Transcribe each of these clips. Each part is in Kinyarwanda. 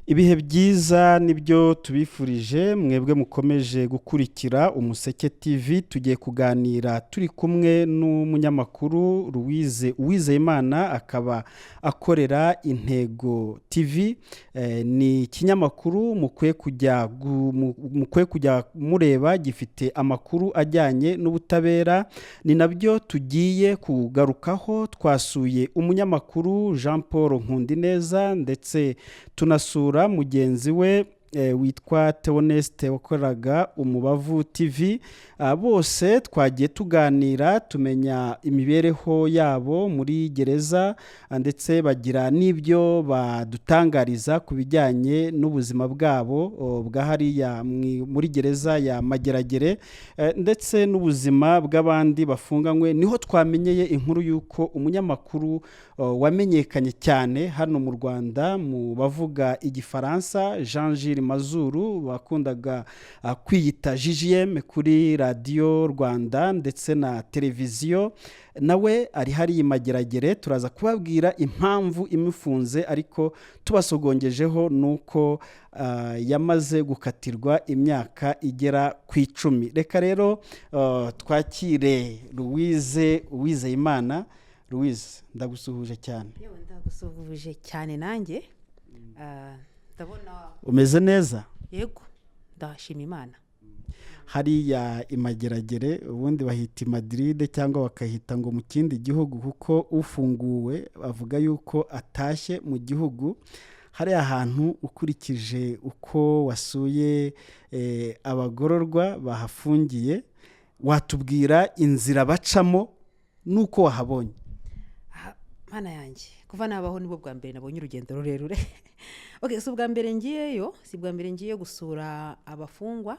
Ibihe byiza nibyo tubifurije mwebwe mukomeje gukurikira Umuseke TV. Tugiye kuganira turi kumwe n'umunyamakuru Louise Uwizeyimana, akaba akorera Intego TV. Ni ikinyamakuru mukwiye kujya mureba, gifite amakuru ajyanye n'ubutabera, ni nabyo tugiye kugarukaho. Twasuye umunyamakuru Jean Paul Nkundineza, ndetse tunasura mugenzi we witwa Theoneste wakoraga Umubavu TV. Bose twagiye tuganira, tumenya imibereho yabo muri gereza, ndetse bagira n'ibyo badutangariza ku bijyanye n'ubuzima bwabo bwa hariya muri gereza ya Mageragere, ndetse n'ubuzima bw'abandi bafunganywe. Niho twamenyeye inkuru y'uko umunyamakuru wamenyekanye cyane hano mu Rwanda mu bavuga Igifaransa, Jean Jules Mazuru, bakundaga kwiyita JJM kuri Radiyo Rwanda ndetse na televiziyo, nawe ari hariya i Mageragere. Turaza kubabwira impamvu imufunze, ariko tubasogongejeho ni uko yamaze gukatirwa imyaka igera ku 10. Reka rero twakire Louise Uwizeyimana. Louise, ndagusuhuje cyane. Yewe, ndagusuhuje cyane nanjye. Ndabona Umeze neza? Yego, ndashima Imana. Hariya i Mageragere, ubundi bahita i Madiride cyangwa bakahita ngo mu kindi gihugu, kuko ufunguwe bavuga yuko atashye mu gihugu. Hariya hantu, ukurikije uko wasuye abagororwa bahafungiye, watubwira inzira bacamo n'uko wahabonye? Ah, Mana yanjye, kuva nabaho nibwo bwa mbere nabonye urugendo rurerure. Okay, si ubwa mbere ngiyeyo, si ubwa mbere ngiye gusura abafungwa,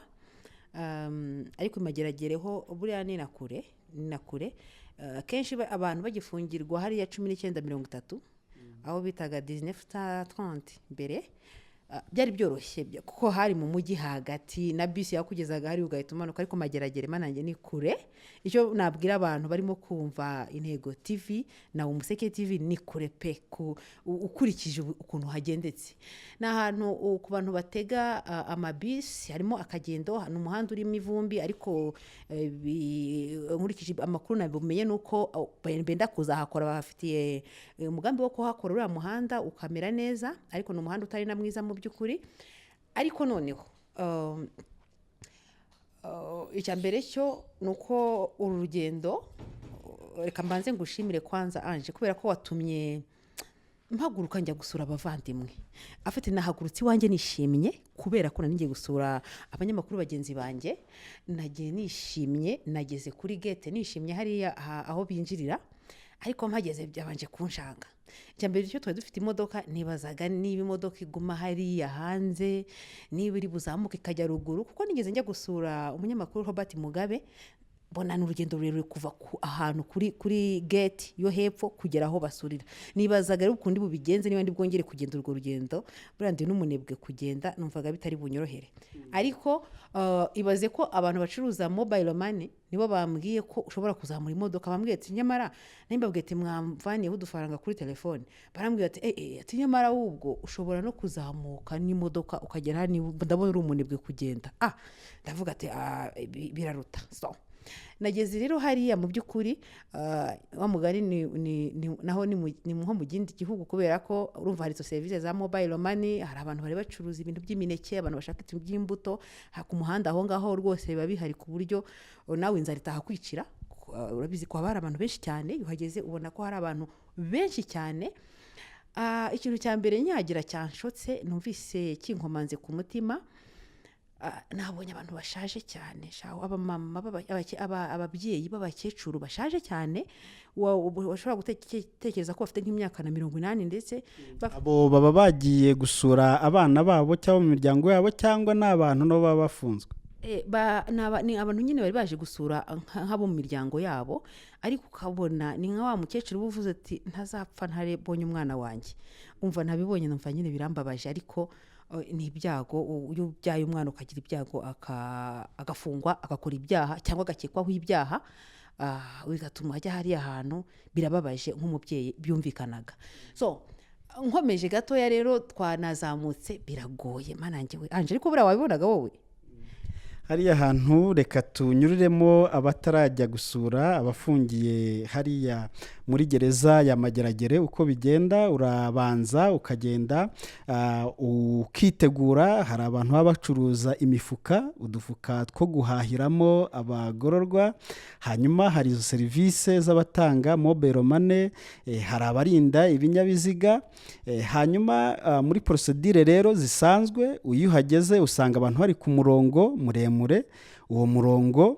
ariko Imageragereho buriya ni na kure, ni na kure. Akenshi abantu bagifungirwa hariya 19:30, aho bitaga 19h30 mbere, byari byoroshye kuko hari mu mujyi hagati, na bisi yakugezaga hari ugahita umanuka. Ariko Mageragere, Mana yanjye, ni kure. Icyo nabwira abantu barimo kumva Intego TV na Umuseke TV, ni kure pe. Ukurikije ukuntu hagendetse, ni ahantu ku bantu batega amabisi harimo akagendo, ni umuhanda urimo ivumbi. Ariko nkurikije amakuru nabumenye ni uko benda kuzahakora, bahafitiye umugambi wo kuhakora uriya muhanda ukamera neza, ariko ni umuhanda utari na mwiza mu by'ukuri. Ariko noneho icya mbere cyo ni uko uru rugendo, reka mbanze ngushimire kwanza, Anje, kubera ko watumye mpaguruka njya gusura abavandimwe. Afite nahagurutse iwanjye nishimye kubera ko nari ngiye gusura abanyamakuru bagenzi banjye. Nagiye nishimye, nageze kuri gate nishimye hariya aho binjirira, ariko mpageze byabanje kunshanga. Icya mbere cyo, twari dufite imodoka, nibazaga niba imodoka iguma hariya hanze, niba iri buzamuke ikajya ruguru, kuko nigeze njya gusura umunyamakuru Robert Mugabe, mbona ni urugendo rurerure kuva ahantu kuri gate yo hepfo kugera aho basurira. Nibazaga rero ukundi bubigenze, niba ndi bwongere kugenda urwo rugendo. Buriya ndi n'umunebwe, kugenda numvaga bitari bunyorohere. Ariko ibaze ko abantu bacuruza mobile money nibo bambwiye ko ushobora kuzamura imodoka. Bambwiye ati nyamara, nimbabwiye ati mwamvaniyeho udufaranga kuri telefone, barambwira ati eh eh, ati nyamara ahubwo ushobora no kuzamuka n'imodoka ukagera hano, ndabona uri umunebwe kugenda. Ah, ndavuga ati ah, biraruta. So nageze rero hariya, mu by'ukuri wa mugani naho ni nko mu kindi gihugu, kubera ko urumva hari izo serivisi za mobile money, hari abantu bari bacuruza ibintu by'imineke, abantu bashaka ibintu by'imbuto ku muhanda aho ngaho rwose biba bihari, ku buryo nawe inzara itahakwicira. Urabizi ko haba hari abantu benshi cyane, iyo uhageze ubona ko hari abantu benshi cyane. Ikintu cya mbere nyagira cyanshotse, numvise kinkomanze ku mutima, nabonye abantu bashaje cyane shaho, abamama ababyeyi b'abakecuru bashaje cyane, washobora gutekereza ko bafite nk'imyaka na 80 ndetse Abo baba bagiye gusura abana babo cyangwa mu miryango yabo, cyangwa ni abantu nabo baba bafunzwe? Ni abantu nyine bari baje gusura nk'abo mu miryango yabo, ariko ukabona ni nka wa mukecuru uba uvuze ati ntazapfa ntarebonye umwana wanjye. Umva, ntabibonye, numva nyine birambabaje, ariko ni ibyago. Iyo ubyaye umwana ukagira ibyago agafungwa, agakora ibyaha cyangwa agakekwaho ibyaha, bigatuma ajya hariya hantu, birababaje nk'umubyeyi, byumvikanaga. So Nkomeje gatoya rero, twanazamutse biragoye, manange we Anje, ariko buriya wabibonaga wowe. Hariya hantu reka tunyuriremo abatarajya gusura abafungiye hariya muri gereza ya Mageragere. Uko bigenda, urabanza ukagenda, ukitegura. Hari abantu baba bacuruza imifuka, udufuka two guhahiramo abagororwa. Hanyuma hari izo serivisi z'abatanga mobile money, hari abarinda ibinyabiziga. Hanyuma muri procédure rero zisanzwe, iyo uhageze usanga abantu bari ku murongo muremure. Uwo murongo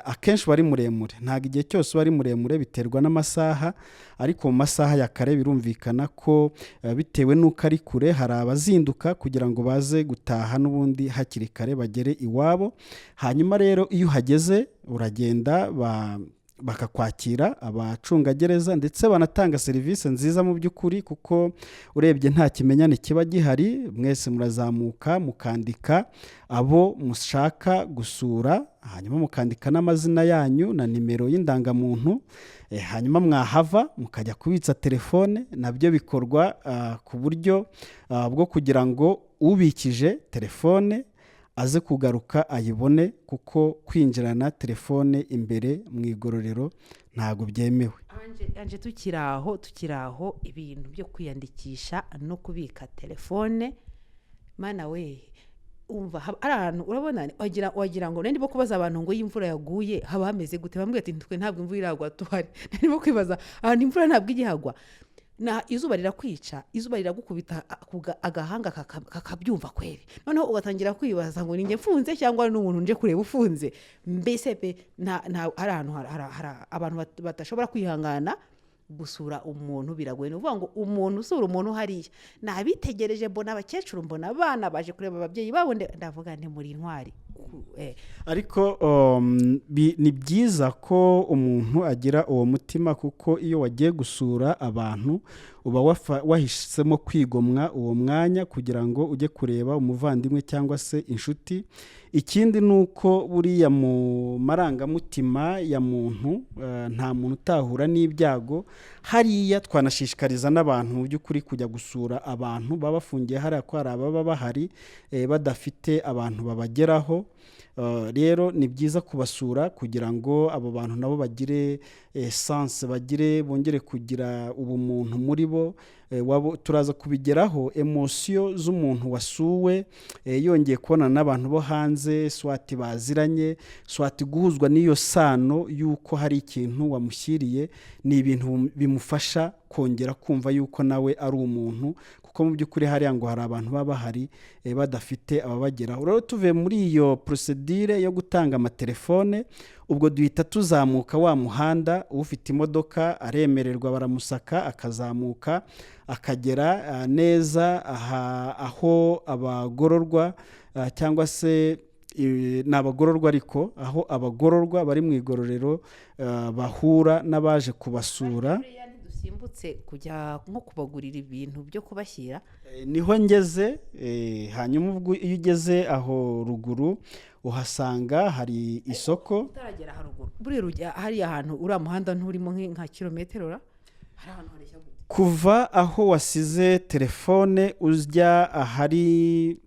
akenshi uba ari muremure, ntabwo igihe cyose uba ari muremure, biterwa n'amasaha, ariko mu masaha ya kare birumvikana ko bitewe n'uko ari kure, hari abazinduka kugira ngo baze gutaha n'ubundi hakiri kare bagere iwabo. Hanyuma rero iyo uhageze uragenda bakakwakira abacungagereza, ndetse banatanga serivisi nziza mu by'ukuri, kuko urebye nta kimenyane kiba gihari. Mwese murazamuka mukandika abo mushaka gusura, hanyuma mukandika n'amazina yanyu na nimero y'indangamuntu. Hanyuma mwahava mukajya kubitsa telefone. Nabyo bikorwa ku buryo bwo kugira ngo ubikije telefone aze kugaruka ayibone, kuko kwinjirana telefone imbere mu igororero ntabwo byemewe. Anje, tukiri aho, ibintu byo kwiyandikisha no kubika telefone, mana we, umva ari ahantu urabona wagira ngo ndimo kubaza abantu ngo iyo imvura yaguye haba hameze gute? Bambwira ati twe ntabwo imvura iragwa tuhari. Ndimo kwibaza ahantu imvura ntabwo ijya ihagwa, na izuba rirakwica, izuba riragukubita agahanga kakabyumva kweri. Noneho ugatangira kwibaza ngo ninjye mfunze cyangwa n'umuntu nje kureba ufunze. Mbese pe nta hari ahantu hari abantu badashobora kwihangana gusura umuntu, biragoye. Ni ukuvuga ngo umuntu usura umuntu hariya, nabitegereje mbona abakecuru, mbona abana baje kureba ababyeyi babo, ndavuga nti muri intwari. Ariko ni byiza ko umuntu agira uwo mutima, kuko iyo wagiye gusura abantu uba wahisemo kwigomwa uwo mwanya kugira ngo ujye kureba umuvandimwe cyangwa se inshuti. Ikindi ni uko buriya mu marangamutima ya muntu, nta muntu utahura n'ibyago. Hariya twanashishikariza n'abantu mu by'ukuri kujya gusura abantu baba bafungiye hariya, ko hari ababa bahari badafite abantu babageraho. Rero ni byiza kubasura kugira ngo abo bantu nabo bagire essence, bagire, bongere kugira ubumuntu muri bo. Turaza kubigeraho, émotion z'umuntu wasuwe, yongeye kubonana n'abantu bo hanze, soit baziranye, soit guhuzwa n'iyo sano y'uko hari ikintu wamushyiriye, ni ibintu bimufasha kongera kumva yuko nawe ari umuntu, kuko mu by'ukuri hariya ngo hari abantu baba bahari badafite ababageraho. Rero tuvuye muri iyo procédure yo gutanga amatelefone, ubwo duhita tuzamuka wa muhanda. Ufite imodoka aremererwa, baramusaka akazamuka akagera neza aha, aho abagororwa, cyangwa se ni abagororwa, ariko aho abagororwa bari mu igororero bahura n'abaje kubasura. Buriya ntidusimbutse kujya nko kubagurira ibintu byo kubashyira? Niho ngeze. Hanyuma ubwo iyo ugeze aho ruguru uhasanga hari isoko. Utaragera haruguru, buriya hariya hantu uriya muhanda nturimo nka kilometero ra? Hari ahantu hareshya gute? Kuva aho wasize telefone ujya ahari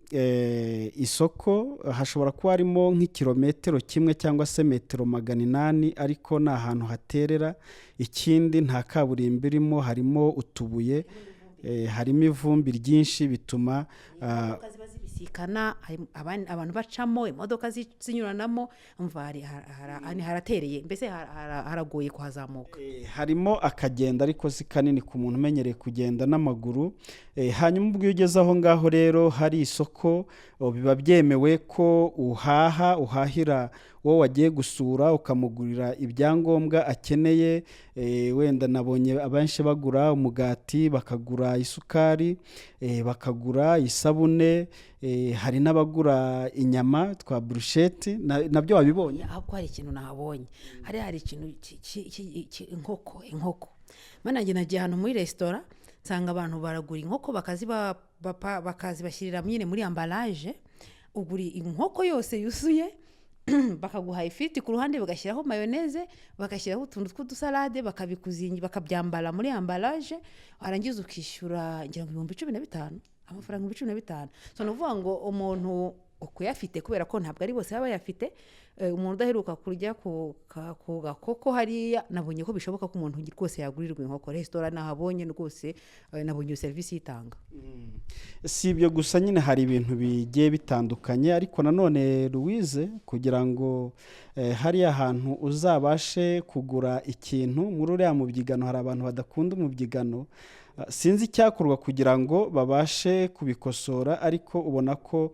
isoko hashobora kuba harimo nk'ikirometero kimwe cyangwa se metero 800, ariko ni ahantu haterera. Ikindi nta kaburimbo irimo, harimo utubuye, harimo ivumbi ryinshi, bituma Imodoka ziba zibisikana, abantu bacamo, imodoka zinyuranamo. Umva haratereye mbese, haragoye kuhazamuka. Harimo akagenda ariko si kanini ku muntu umenyereye kugenda n'amaguru. Hanyuma ubwo iyo ugeze aho ngaho rero hari isoko, biba byemewe ko uhaha, uhahira uwo wagiye gusura, ukamugurira ibyangombwa akeneye. Wenda nabonye abenshi bagura umugati, bakagura isukari, bakagura isabune, hari n'abagura inyama twa brochette, nabyo wabibonye. Ahubwo hari ikintu nahabonye, hari ikintu inkoko, inkoko. Mana njye nagiye ahantu muri resitora nsanga abantu baragura inkoko bakazibashyirira nyine muri emballage, ugura inkoko yose yuzuye. Bakaguha ifiriti ku ruhande, bagashyiraho mayonnaise, bagashyiraho utuntu tw'udusalade, bakabikuzinga, bakabyambara muri emballage, warangiza ukishyura, ngira ngo 15,000, amafaranga 15,000. So ni ukuvuga ngo umuntu ukuyafite, kubera ko ntabwo ari bose baba bayafite, umuntu udaheruka kurya ku gakoko hariya, nabonye ko bishoboka ko umuntu rwose yagurirwa inkoko. Resitora nahabonye rwose, nabonye iyo serivisi yitanga. Si ibyo gusa nyine, hari ibintu bigiye bitandukanye. Ariko nanone Louise, kugira ngo hariya hantu uzabashe kugura ikintu muri uriya mubyigano, hari abantu badakunda umubyigano. Sinzi icyakorwa kugira ngo babashe kubikosora, ariko ubona ko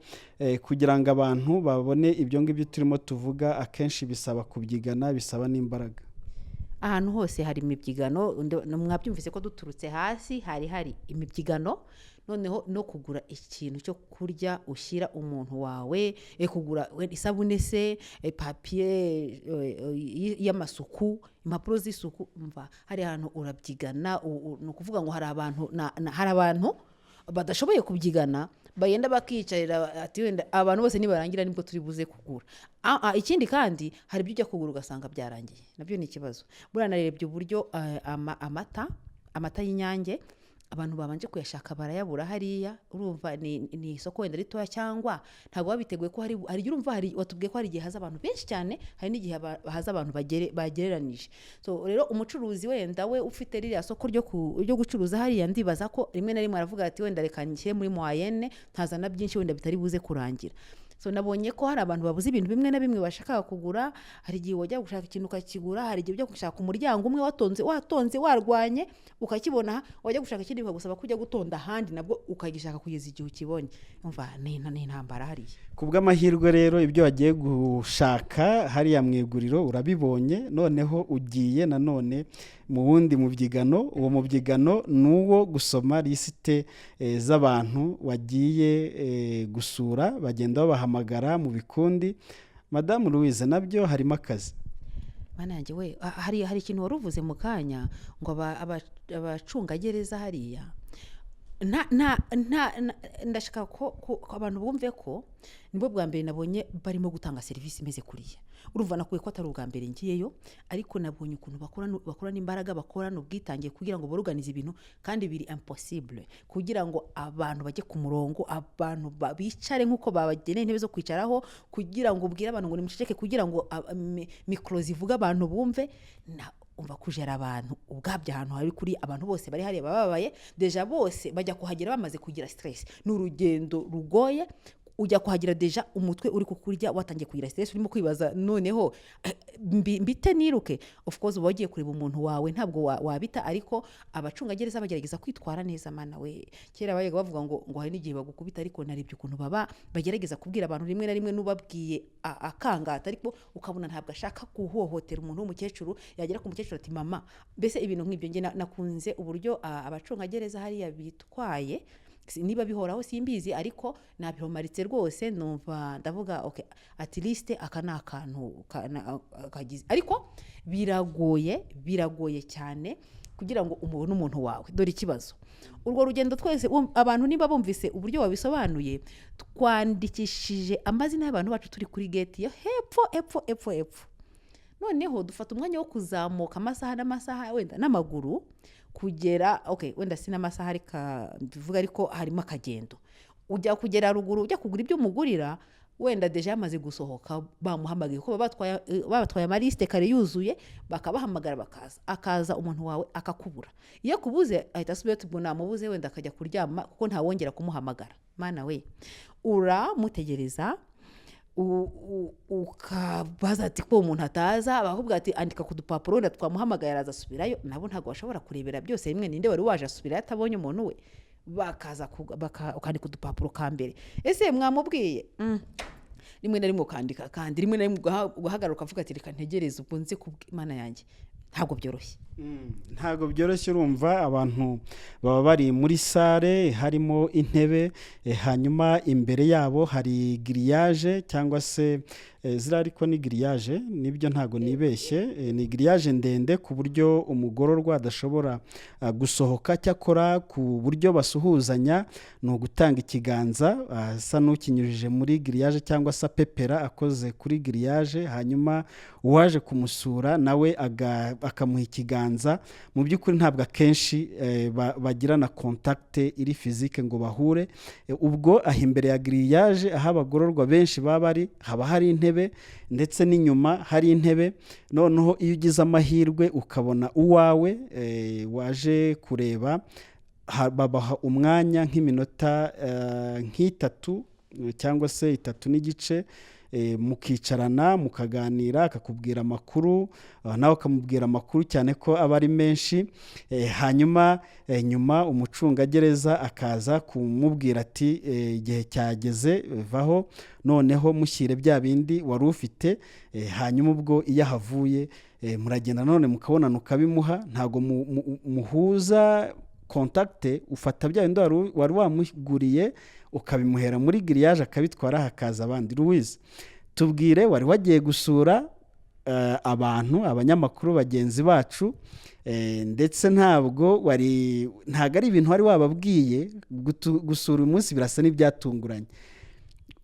kugira ngo abantu babone ibyo ngibyo turimo tuvuga, akenshi bisaba kubyigana, bisaba n'imbaraga. Ahantu hose hari imibyigano. Mwabyumvise ko duturutse hasi hari imibyigano. Noneho no kugura ikintu cyo kurya ushyira umuntu wawe, kugura isabune se, papier y'amasuku, impapuro z'isuku, mva hari ahantu urabyigana. Ni ukuvuga ngo hari abantu hari abantu badashoboye kubyigana, bagenda bakiyicarira, ati wenda abantu bose nibarangira nibwo turi buze kugura. Ikindi kandi, hari ibyo ujya kugura ugasanga byarangiye, nabyo ni ikibazo. Buriya narebye uburyo amata y'Inyange abantu babanje kuyashaka barayabura hariya. Urumva ni isoko wenda ritoya, cyangwa ntabwo babiteguye ko hari igihe, urumva hari watubwiye ko hari igihe haza abantu benshi cyane, hari n'igihe haza abantu bagereranije. So rero umucuruzi wenda we ufite ririya soko ryo gucuruza hariya, ndibaza ko rimwe na rimwe aravuga ati wenda reka nshyire muri moyenne, ntazana byinshi wenda bitari buze kurangira. So nabonye ko hari abantu babuze ibintu bimwe na bimwe bashakaga kugura. Hari igihe wajya gushaka ikintu ukakigura, hari igihe ujya gushaka umuryango umwe watonze, watonze, warwanye, ukakibona, wajya gushaka ikindi bikagusaba ko ujya gutonda ahandi, nabwo ukagishaka kugeza igihe ukibonye. Umva, ni intambara hariya. Ku bw'amahirwe rero, ibyo wagiye gushaka hariya mu iguriro urabibonye. Noneho ugiye nanone mu wundi mubyigano. Uwo mubyigano ni uwo gusoma lisite z'abantu wagiye gusura, bagenda babahamagara mu bikundi. Madamu Louise, nabyo harimo akazi. Mana yanjye we! Hari ikintu wari uvuze mu kanya ngo abacungagereza hariya, nta nta nta ndashaka ko abantu bumve ko nibwo bwa mbere nabonye barimo gutanga serivisi imeze kuriya. Urumva nakuye ko atari ubwa mbere ngiyeyo, ariko nabonye ukuntu bakorana imbaraga, bakorana ubwitange kugira ngo boruganize ibintu, kandi biri impossible kugira ngo abantu bajye ku murongo, abantu bicare nk'uko babageneye intebe zo kwicaraho, kugira ngo ubwire abantu ngo nimuceceke, kugira ngo mikoro zivuge abantu bumve. Na umva, kujera abantu ubwabyo ahantu hari kuri abantu bose bari hariya bababaye déjà, bose bajya kuhagera bamaze kugira stress. Ni urugendo rugoye, ujya kuhagera déjà umutwe uri kukurya, watangiye kugira stress, urimo kwibaza noneho mbite niruke. Of course uba wagiye kureba umuntu wawe, ntabwo wabita, ariko abacungagereza bagerageza kwitwara neza. Mana we, kera bajyaga bavuga ngo hari n'igihe bagukubita, ariko narebye ukuntu baba bagerageza kubwira abantu, rimwe na rimwe n'ubabwiye akangata, ariko ukabona ntabwo ashaka guhohotera umuntu w'umukecuru, yagera ku mukecuru ati mama, mbese ibintu nk'ibyo. Njye nakunze uburyo abacungagereza hariya bitwaye. Niba bihoraho simbizi, ariko nabihomaritse rwose. Numva ndavuga okay, at least aka ni akantu kagize. Ariko biragoye, biragoye cyane kugira ngo umubone umuntu wawe. Dore ikibazo, urwo rugendo twese, abantu niba bumvise uburyo wabisobanuye, twandikishije amazina y'abantu bacu turi kuri gate yo hepfo, epfo, epfo, epfo. Noneho dufata umwanya wo kuzamuka amasaha n'amasaha wenda n'amaguru kugera, okay, wenda si n'amasaha reka mbivuga, ariko harimo akagendo. Ujya kugera ruguru, ujya kugura ibyo umugurira, wenda déjà yamaze gusohoka, bamuhamagaye kuko baba batwaye amalisite kare yuzuye, bakabahamagara bakaza, akaza umuntu wawe akakubura. Iyo akubuze ahita asubirayo, ati ubwo namubuze, wenda akajya kuryama kuko ntawongera kumuhamagara. Mana we, uramutegereza, ukabaza ati ko umuntu ataza, bakubwira ati andika ku dupapuro, wenda twamuhamagaye araza asubirayo. Nabo ntabwo bashobora kurebera byose rimwe, ninde wari waje asubirayo atabonye umuntu we? Bakaza ukandika udupapuro ka mbere, ese mwamubwiye? Rimwe na rimwe ukandika, kandi rimwe na rimwe ugahagarara ukavuga ati reka ntegereze ubwo nze kubw'Imana yanjye. Ntabwo byoroshye. Ntabwo byoroshye. Urumva abantu baba bari muri salle, harimo intebe, hanyuma imbere yabo hari grillage cyangwa se Ziriya ariko ni grillage, nibyo, ntago nibeshye. Ni grillage ndende ku buryo umugororwa adashobora gusohoka. Cyakora ku buryo basuhuzanya ni ugutanga ikiganza asa n'ukinyujije muri grillage, cyangwa se apepera akoze kuri grillage, hanyuma uwaje kumusura nawe akamuha ikiganza. Mu by'ukuri ntabwo akenshi bagirana contact iri physique ngo bahure. Ubwo aho imbere ya grillage, aho abagororwa benshi baba bari, haba hari intebe, ndetse n'inyuma hari intebe. Noneho iyo ugize amahirwe ukabona uwawe waje kureba, babaha umwanya nk'iminota nk'itatu cyangwa se 3.5, mukicarana, mukaganira, akakubwira amakuru, nawe ukamubwira amakuru, cyane ko aba ari menshi. Hanyuma nyuma umucungagereza akaza kumubwira ati: "Igihe cyageze, vaho, noneho mushyire bya bindi wari ufite." Hanyuma ubwo iyo ahavuye, muragenda none mukabonana, ukabimuha. Ntabwo muhuza contact, ufata bya bindi wari wamuguriye, ukabimuhera muri grillage, akabitwara, hakaza abandi. Louise, tubwire, wari wagiye gusura abantu, abanyamakuru bagenzi bacu, ndetse ntabwo ari ibintu wari wababwiye. Gusura uyu munsi birasa n'ibyatunguranye.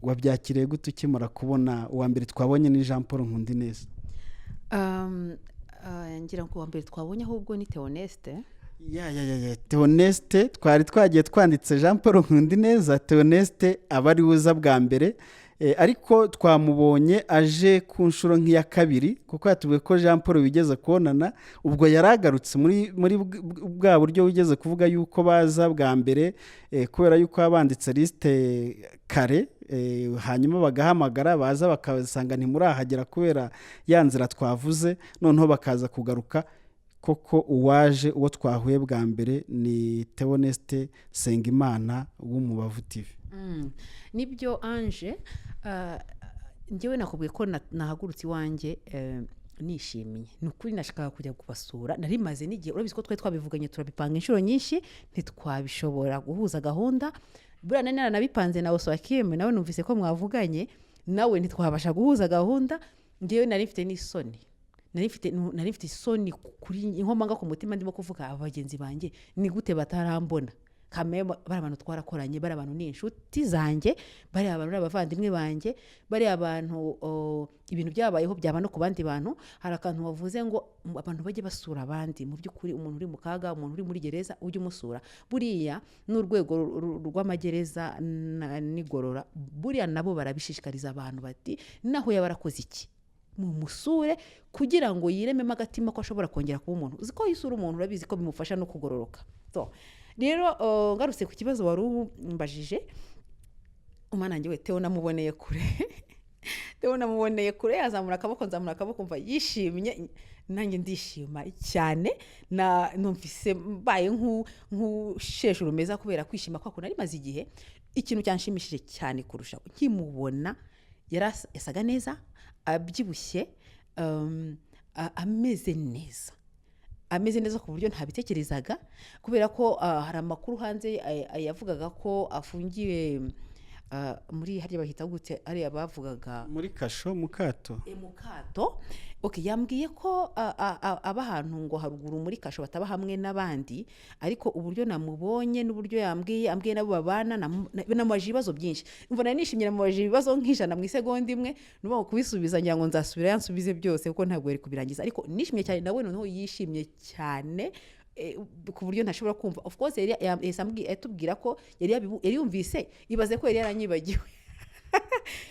Wabyakiriye gute ukimara kubona uwa mbere twabonye ni Jean Paul Nkundineza? Ngira ngo uwa mbere twabonye ahubwo ni Theoneste. Ya, Theoneste. Twari twagiye twanditse Jean Paul Nkundineza, Theoneste aba ari uza bwa mbere. Ariko twamubonye aje ku nshuro nk'iya kabiri, kuko yatubwiye ko Jean Paul wigeze kubonana, ubwo yari agarutse muri bwa buryo wigeze kuvuga yuko baza bwa mbere, kubera yuko baba banditse liste kare, hanyuma bagahamagara, baza bakasanga ntimurahagera kubera ya nzira twavuze, noneho bakaza kugaruka. Koko uwaje, uwo twahuye bwa mbere ni Theoneste Nsengimana w'Umubavu TV. Nibyo Ange, njyewe nakubwiye ko nahagurutse iwanjye nishimiye. Ni ukuri nashakaga kujya kubasura, nari maze n'igihe. Urabizi ko twari twabivuganye, turabipanga inshuro nyinshi, ntitwabishobora guhuza gahunda. Buriya nari naranabipanze na Oswakim, nawe numvise ko mwavuganye nawe, ntitwabasha guhuza gahunda. Njyewe nari mfite n'isoni, nari mfite isoni kuri inkomanga ku mutima, ndimo kuvuga: "Aba bagenzi banjye ni gute batarambona?" Kamere bari abantu twarakoranye, bari abantu ni inshuti zanjye, bari abantu ni abavandimwe banjye, bari abantu ibintu byabayeho byaba no ku bandi bantu. Hari akantu wavuze ngo abantu bajye basura abandi. Mu by'ukuri umuntu uri mu kaga, umuntu uri muri gereza, ujye umusura. Buriya n'urwego rw'amagereza n'igorora, buriya nabo barabishishikariza abantu bati: "Naho yaba arakoze iki, mumusure kugira ngo yirememo agatima ko ashobora kongera kuba umuntu." Uzi ko iyo usura umuntu, urabizi ko bimufasha no kugororoka. So rero, ngarutse ku kibazo wari umbajije, umwana we Theo namuboneye kure. Theo namuboneye kure, yazamura akaboko, nzamura akaboko, mva yishimye, nanjye ndishima cyane. Na numvise mbaye nk'usheshe urumeza kubera kwishima kwako nari maze igihe. Ikintu cyanshimishije cyane kurushaho, nkimubona yasaga neza, abyibushye, ameze neza, ameze neza ku buryo ntabitekerezaga, kubera ko hari amakuru hanze yavugaga ko afungiwe muri hariya bahita gute, hariya bavugaga? Muri kasho, mu kato. Mu kato. Okay, yambwiye ko aba ahantu ngo haruguru muri kasho, bataba hamwe n'abandi. Ariko uburyo namubonye n'uburyo yambwiye, ambwiye nabo babana, namubajije ibibazo byinshi. Umva, nari nishimye, namubajije ibibazo nk'100 mu isegonda imwe. Nuvuga ngo kubisubiza, ngira ngo nzasubira yansubize byose, kuko ntabwo yari kubirangiza. Ariko nishimye cyane, nawe noneho yishimye cyane ku buryo ntashobora kumva. Of course yari yahise atubwira ko yari yumvise. Ibaze ko yari yaranyibagiwe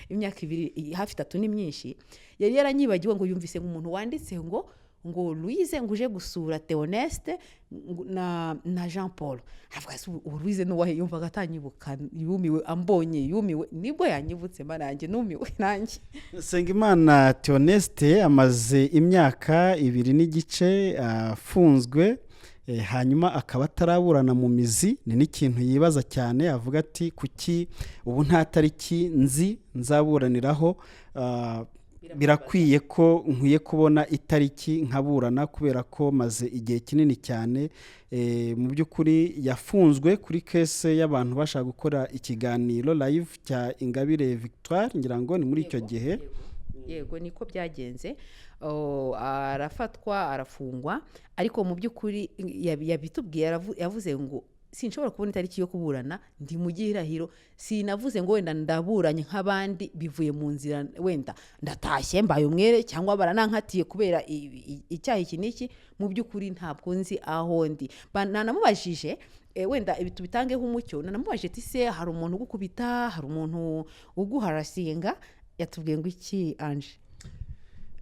imyaka 2, hafi 3 ni myinshi. Yari yaranyibagiwe, ngo yumvise umuntu wanditse ngo "Louise", ngo uje gusura Theoneste na Jean Paul. Avuga: "Ese ubu Louise nuwahe?" Yumvaga atanyibuka, yumiwe ambonye, yumiwe. Nibwo yanyibutse nanjye numiwe nanjye. Nsengimana Theoneste amaze imyaka 2.5 afunzwe, hanyuma akaba ataraburana mu mizi. Ni n'ikintu yibaza cyane, avuga ati: "Kuki ubu nta tariki nzi nzaburaniraho? Birakwiye ko nkwiye kubona itariki nkaburana, kubera ko maze igihe kinini cyane." Mu by'ukuri yafunzwe kuri case y'abantu bashaka gukora ikiganiro live cya Ingabire Victoire, ngira ngo ni muri icyo gihe. Yego, niko byagenze. Oh, arafatwa, arafungwa, ariko mu by'ukuri yabitubwiye, yavuze ngo sinshobora kubona itariki yo kuburana, ndi mu gihirahiro. Sinavuze ngo wenda ndaburanye nk'abandi, bivuye mu nzira, wenda ndatashye mbaye umwere, cyangwa baranankatiye kubera icyaha iki n'iki. Mu by'ukuri ntabwo nzi aho ndi. Nanamubajije, wenda ibi tubitangeho umucyo, nanamubajije ati: "Se hari umuntu ugukubita, hari umuntu uguharasinga?" Yatubwiye ngo iki, Anje?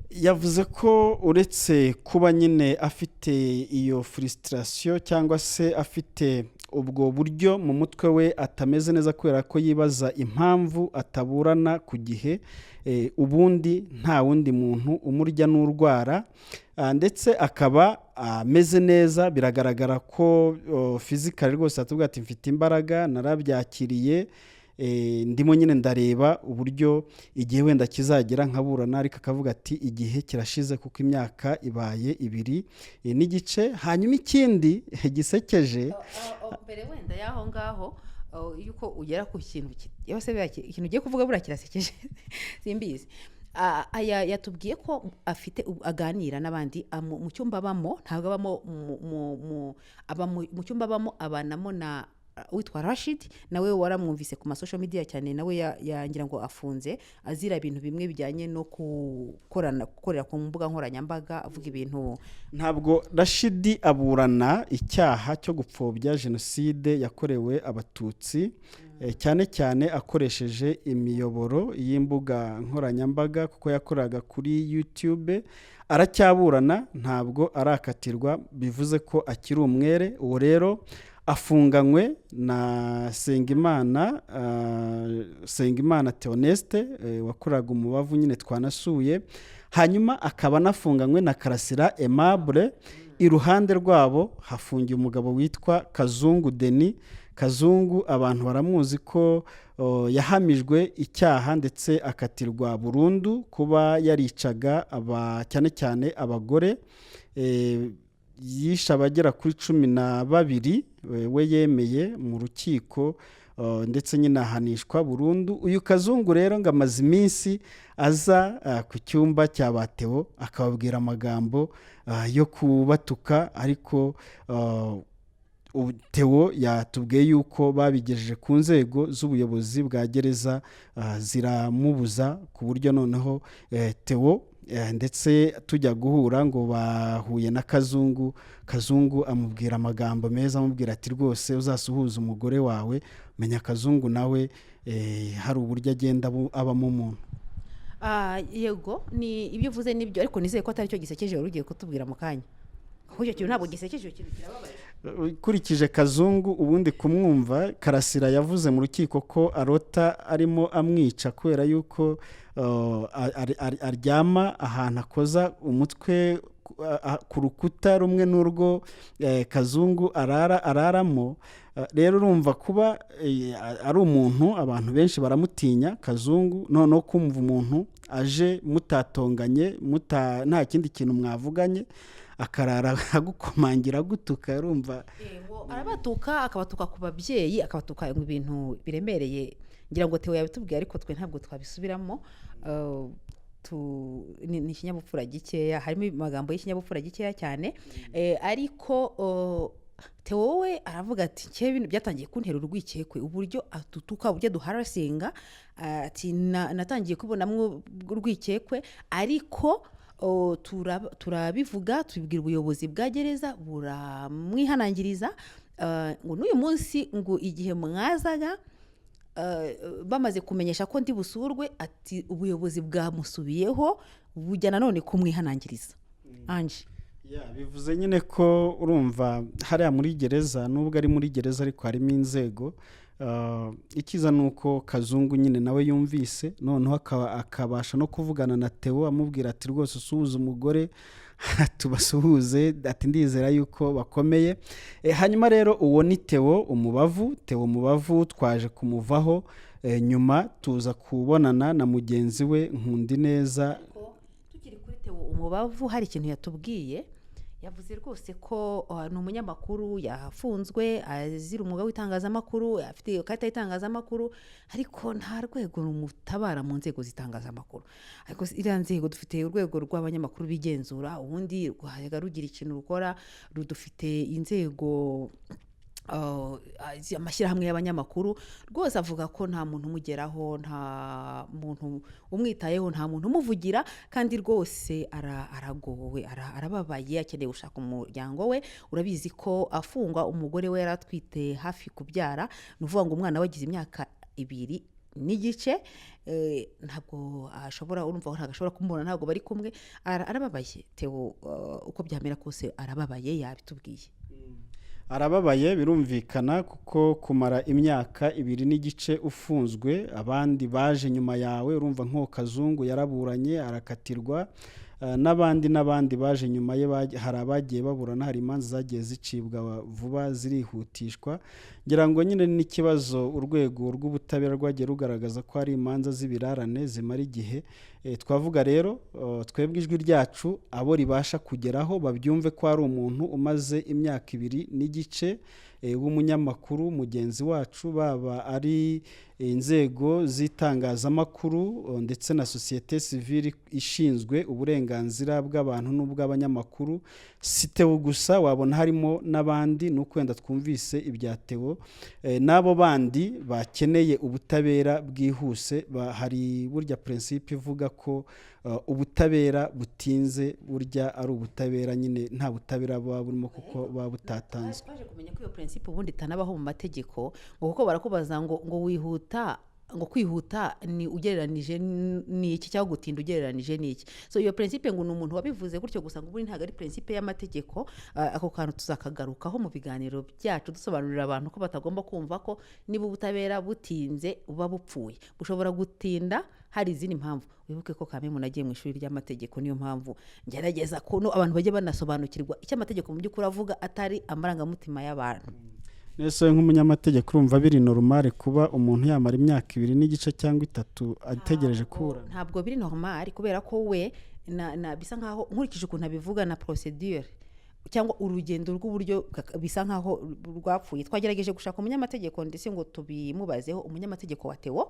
Yavuze ko uretse kuba nyine afite iyo frustration, cyangwa se afite ubwo buryo mu mutwe we atameze neza kubera ko yibaza impamvu ataburana ku gihe, ubundi nta wundi muntu umurya n'urwara, ndetse akaba ameze neza. Biragaragara ko physically rwose atubwira ati: "Mfite imbaraga, narabyakiriye, ndimo nyine ndareba uburyo igihe wenda kizagera nkaburana." Ariko akavuga ati: "Igihe kirashize kuko imyaka ibaye 2 n'igice." Hanyuma ikindi gisekeje Mbere wenda y'aho ngaho, yuko ugera ku kintu yose buriya ikintu ugiye kuvuga buriya kirasekeje, simbizi. Aya yatubwiye ko afite aganira n'abandi mu cyumba abamo. Ntabwo abamo aba mu cyumba abamo, abanamo na witwa Rashid, nawe waramwumvise ku ma social media cyane. Nawe yangira ngo afunze azira ibintu bimwe bijyanye no gukorana, gukorera ku mbuga nkoranyambaga, avuga ibintu. Ntabwo Rashidi aburana icyaha cyo gupfobya jenoside yakorewe Abatutsi, cyane cyane akoresheje imiyoboro y'imbuga nkoranyambaga, kuko yakoraga kuri YouTube. Aracyaburana, ntabwo arakatirwa, bivuze ko akiri umwere. Uwo rero afunganywe na Sengimana Theoneste, wakoraga Umubavu nyine twanasuye, hanyuma akaba anafunganywe na Karasira Aimable. Iruhande rwabo hafungiye umugabo witwa Kazungu Denis. Kazungu abantu baramuzi ko yahamijwe icyaha ndetse akatirwa burundu kuba yaricaga cyane cyane abagore. Yishe abagera kuri 12, we yemeye mu rukiko, ndetse nyine ahanishwa burundu. Uyu Kazungu rero ngo amaze iminsi aza ku cyumba cya ba Theo, akababwira amagambo yo kubatuka, ariko ubu Theo yatubwiye yuko babigejeje ku nzego z'ubuyobozi bwa gereza, ziramubuza, ku buryo noneho Theo, ndetse tujya guhura ngo bahuye na Kazungu, Kazungu amubwira amagambo meza, amubwira ati: "Rwose uzasuhuze umugore wawe." Menya Kazungu nawe hari uburyo agenda abamo umuntu. Yego, ni ibyo uvuze nibyo, ariko nizeye ko atari cyo gisekeje wari ugiye kutubwira mu kanya, kuko icyo kintu ntabwo gisekeje, icyo kintu kirababaje. Ukurikije Kazungu, ubundi kumwumva, Karasira yavuze mu rukiko ko arota arimo amwica, kubera yuko aryama ahantu akoza umutwe ku rukuta rumwe n'urwo Kazungu araramo. Rero urumva kuba ari umuntu abantu benshi baramutinya Kazungu, noneho kumva umuntu aje mutatonganye, nta kindi kintu mwavuganye, akarara agukomangira, agutuka, urumva. Yego, arabatuka, akabatuka ku babyeyi, akabatuka mu bintu biremereye. Ngira ngo Theo yabitubwiye, ariko twe ntabwo twabisubiramo. Ni ikinyabupfura gikeya, harimo amagambo y'ikinyabupfura gikeya cyane. Ariko Theo we aravuga ati: "Njyewe ibintu byatangiye kuntera urwikekwe, uburyo atutuka, uburyo duharasinga." Ati: "Natangiye kubonamo urwikekwe, ariko turabivuga, tubibwira ubuyobozi bwa gereza, buramwihanangiriza." Ngo n'uyu munsi, ngo igihe mwazaga, bamaze kumenyesha ko ndi busurwe, ati ubuyobozi bwamusubiyeho, bujya nanone kumwihanangiriza, Anje. Ya, bivuze nyine ko urumva hariya muri gereza, nubwo ari muri gereza ariko harimo inzego. Icyiza ni uko Kazungu nyine nawe yumvise, noneho akabasha no kuvugana na Theo, amubwira ati: "Rwose usuhuze umugore, tubasuhuze," ati: "Ndizera yuko bakomeye." Hanyuma rero uwo ni Theo Umubavu. Theo Umubavu twaje kumuvaho, nyuma tuza kubonana na mugenzi we Nkundineza. Ariko tukiri kuri Theo Umubavu, hari ikintu yatubwiye. Yavuze rwose ko ni umunyamakuru, yafunzwe azira umwuga w'itangazamakuru, afite ikarita y'itangazamakuru, ariko nta rwego rumutabara mu nzego z'itangazamakuru. Ariko iriya nzego, dufite urwego rw'abanyamakuru bigenzura, ubundi rwajyaga rugira ikintu rukora. Dufite inzego, amashyirahamwe y'abanyamakuru. Rwose avuga ko nta muntu umugeraho, nta muntu umwitayeho, nta muntu umuvugira, kandi rwose aragowe, arababaye, akeneye gushaka umuryango we. Urabizi ko afungwa umugore we yari atwite hafi kubyara, ni ukuvuga ngo umwana we agize imyaka 2 n'igice. Ntabwo ashobora, urumva ko ntabwo ashobora kumubona, ntabwo bari kumwe. Arababaye Theo, uko byamera kose arababaye, yabitubwiye. Arababaye birumvikana, kuko kumara imyaka 2 n'igice ufunzwe, abandi baje nyuma yawe, urumva nk'uwo Kazungu yaraburanye arakatirwa, n'abandi n'abandi baje nyuma ye, hari abagiye baburana, hari imanza zagiye zicibwa vuba zirihutishwa. Ngira ngo nyine n'ikibazo urwego rw'ubutabera rwagiye rugaragaza ko hari imanza z'ibirarane zimara igihe. Twavuga rero, twebwe ijwi ryacu abo ribasha kugeraho babyumve ko hari umuntu umaze imyaka 2 n'igice, w'umunyamakuru mugenzi wacu, baba ari inzego z'itangazamakuru, ndetse na sosiyete sivile ishinzwe uburenganzira bw'abantu n'ubw'abanyamakuru. Si Theo gusa, wabona harimo n'abandi, ni uko wenda twumvise ibya Theo, n'abo bandi bakeneye ubutabera bwihuse. Hari burya principe ivuga ko ubutabera butinze burya ari ubutabera nyine nta butabera buba burimo, kuko buba butatanzwe. Twaje kumenya ko iyo principe ubundi itanabaho mu mategeko, ngo kuko barakubaza ngo wihuta, ngo kwihuta ni ugereranije n'iki, cyangwa gutinda ugereranije n'iki. So iyo principe ngo ni umuntu wabivuze gutyo gusa, ngo ubundi ntabwo ari principe y'amategeko. Ako kantu tuzakagarukaho mu biganiro byacu, dusobanurira abantu ko batagomba kumva ko niba ubutabera butinze buba bupfuye. Bushobora gutinda hari izindi mpamvu. Wibuke ko kamwe nagiye mu ishuri ry'amategeko, niyo mpamvu ngerageza ko no abantu bajya banasobanukirwa icyo amategeko mu by'ukuri avuga, atari amarangamutima y'abantu. Nese nk'umunyamategeko urumva biri normal kuba umuntu yamara imyaka 2 n'igice cyangwa 3 ategereje kuburana? Ntabwo biri normal, kubera ko we na bisa nkaho, nkurikije ukuntu abivuga, na procedure cyangwa urugendo rw'uburyo bisa nkaho rwapfuye. Twagerageje gushaka umunyamategeko ndetse ngo tubimubazeho, umunyamategeko wa Theo,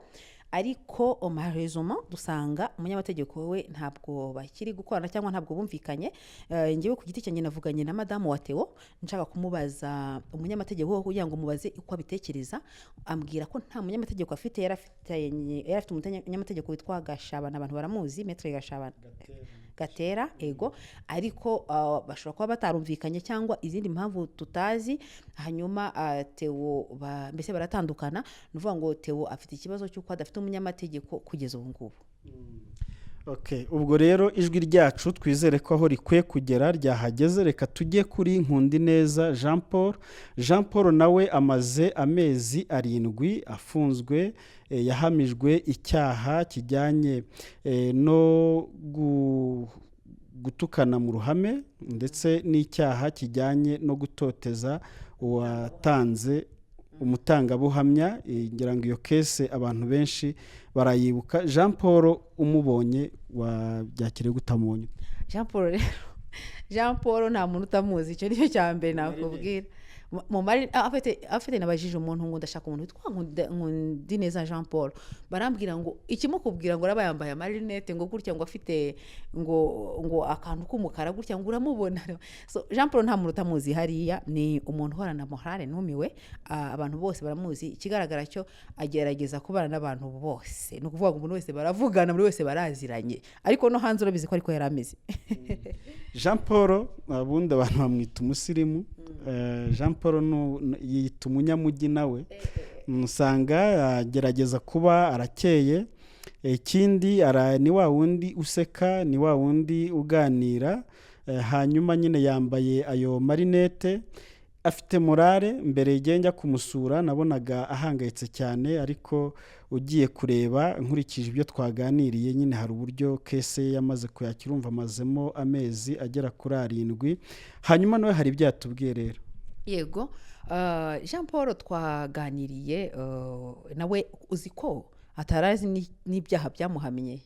ariko malheureusement dusanga umunyamategeko we ntabwo bakiri gukorana cyangwa ntabwo bumvikanye. Njyewe ku giti cyanjye navuganye na madamu wa Theo, nshaka kumubaza umunyamategeko we kugira ngo mubaze uko abitekereza, ambwira ko nta munyamategeko afite. Yari afite umunyamategeko witwa Gashabana, abantu baramuzi, Maître Gashabana Gatera, ego, ariko bashobora kuba batarumvikanye cyangwa izindi mpamvu tutazi. Hanyuma Theo mbese baratandukana. Ni ukuvuga ngo Theo afite ikibazo cy'uko adafite umunyamategeko kugeza ubu ngubu. Okay, ubwo rero ijwi ryacu twizere ko aho rikwiye kugera ryahageze. Reka tujye kuri Nkundineza Jean Paul. Jean Paul nawe amaze amezi 7 afunzwe, yahamijwe icyaha kijyanye no gutukana mu ruhame, ndetse n'icyaha kijyanye no gutoteza uwatanze umutangabuhamya. Ngira ngo iyo case abantu benshi barayibuka. Jean Paul umubonye wabyakiriye gute utamubonye? Jean Paul rero, Jean Paul nta muntu utamuzi, icyo nicyo cya mbere nakubwira. Mu mari afite, nabajije umuntu ngo ndashaka umuntu witwa Nkundineza Jean Paul, barambwira ngo ikimukubwira ngo araba yambaye amarinete, ngo gutya, ngo afite ngo akantu k'umukara gutya, ngo uramubona. So Jean Paul nta muntu utamuzi hariya, ni umuntu uhorana morale, numiwe. Abantu bose baramuzi. Ikigaragara cyo agerageza kubana n'abantu bose, ni ukuvuga ngo umuntu wese baravugana, buri wese baraziranye, ariko no hanze urabizi ko ariko yari ameze. Jean Paul ubundi abantu bamwita umusirimu. Jean Paul yiyita umunyamujyi nawe, usanga agerageza kuba arakeye. Ikindi ni wa wundi useka, ni wa wundi uganira. Hanyuma nyine yambaye ayo marinete, afite morale. Mbere igihe njya kumusura nabonaga ahangayitse cyane, ariko ugiye kureba nkurikije ibyo twaganiriye, nyine hari uburyo case ye yamaze kuyakira, urumva amazemo amezi agera kuri 7. Hanyuma nawe hari ibyo yatubwiye rero. Yego, Jean Paul twaganiriye nawe, uzi ko atarazi n'ibyaha byamuhamye.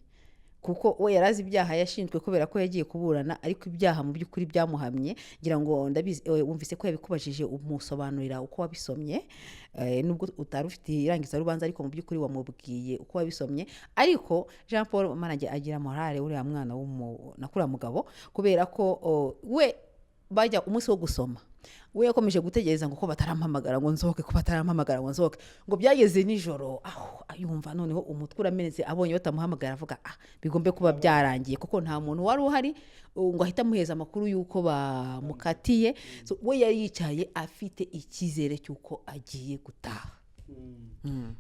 Kuko we yari azi ibyaha yashinjwe kubera ko yagiye kuburana, ariko ibyaha mu by'ukuri byamuhamye, ngira ngo ndabizi, wumvise ko yabikubajije, umusobanurira uko wabisomye, nubwo utari ufite irangizarubanza, ariko mu by'ukuri wamubwiye uko wabisomye. Ariko Jean Paul Manage agira morale, uriya mwana nakuriya mugabo, kubera ko we bajya umunsi wo gusoma, we yakomeje gutegereza ngo ko batarampamagara ngo nsohoke, ko batarampamagara ngo nsohoke. Ngo byageze nijoro aho yumva noneho umutwe uramenetse, abonye batamuhamagara, avuga: "Ah, bigombe kuba byarangiye," kuko nta muntu wari uhari ngo ahite amuheza amakuru y'uko bamukatiye. So, we yari yicaye afite icyizere cy'uko agiye gutaha.